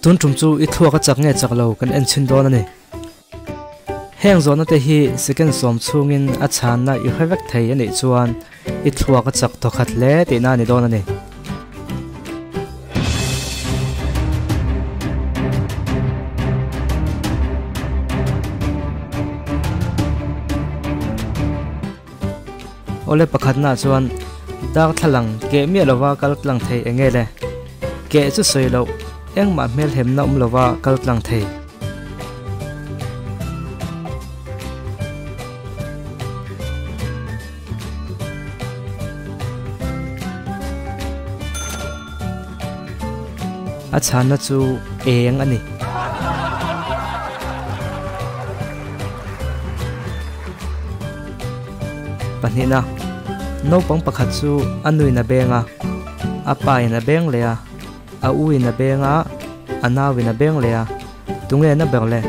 Tun tum chu i thluak a chak nge chak lo kan en chhin dawn a ni. Heng zawhna te hi second sawm chhungin a chhanna i hre vek thei a nih chuan i thluak a chak thawkhat hle tihna a ni dawn a ni. Awle pakhatnaah chuan darthlalang keh miah lova kal tlang thei eng nge le? Keh chu sawi loh, engmah hmelhemna awm lova kal tlang thei. A chhanna chu eng a ni. Pahnihna, naupang pakhat chu a nuin a beng a, a pain a beng leh a, a uin a beng a, a nauin a beng leh a, tunge na ber le?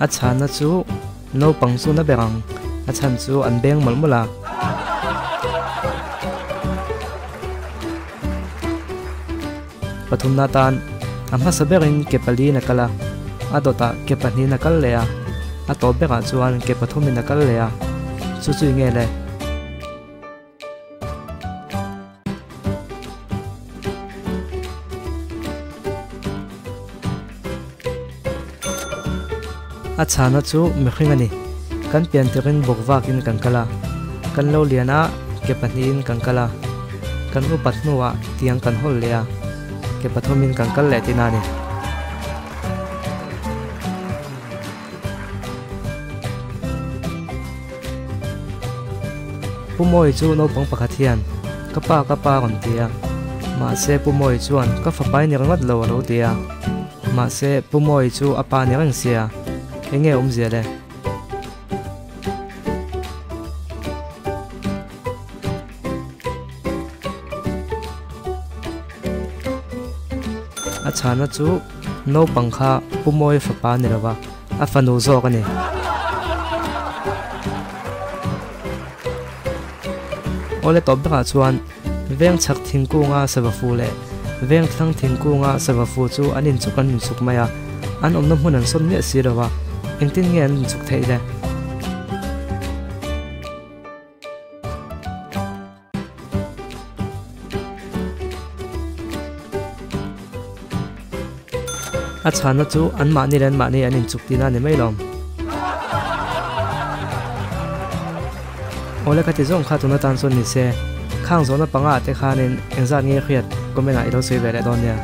A chhanna chu naupang chu na ber ang, a chhan chu an beng mawlh mawlh a. Pathumna atan a hmasa berin ke paliin a kal a, a dawtah ke pahnihin a kal leh a, a tawp berah chuan ke pathumin a kal leh a, chu chu enge le? A chhana chu mihring a ni. Kan pian tirin bawk vakin kan kal a, kan lo lian a, ke pahnihin kan kal a, kan upat hnuah tiang kan hawl leh a, ke pathumin kan kal leh tihna a ni. Pu Mawi chu naupang pakhat hian, Ka pa, ka pa a rawn ti a. Mahse Pu Mawi chuan, Ka fapa i ni ringawt lo a lo ti a. Mahse Pu Mawi chu a pa ni reng sia, eng nge awmzia le? A chhana chu naupang kha Pu Mawi fapa ni lova, a fanu zawk a ni. Awle tawp berah chuan veng chhak thingkunga sava fu leh veng thlang thingkunga sava fu chu an inchuk an inchuk mai a, an awmna hmun an sawn miah si lova, engtin nge an inchuk theih le? A chhanna chu anmahni leh anmahni an inchuk tihna a ni mai lawm. Awle ka ti zawng kha tuna tan chuan ni se, khang zawhna panga ah te khanin engzat nge hriat comment ah i lo sawi ve leh dawn nia.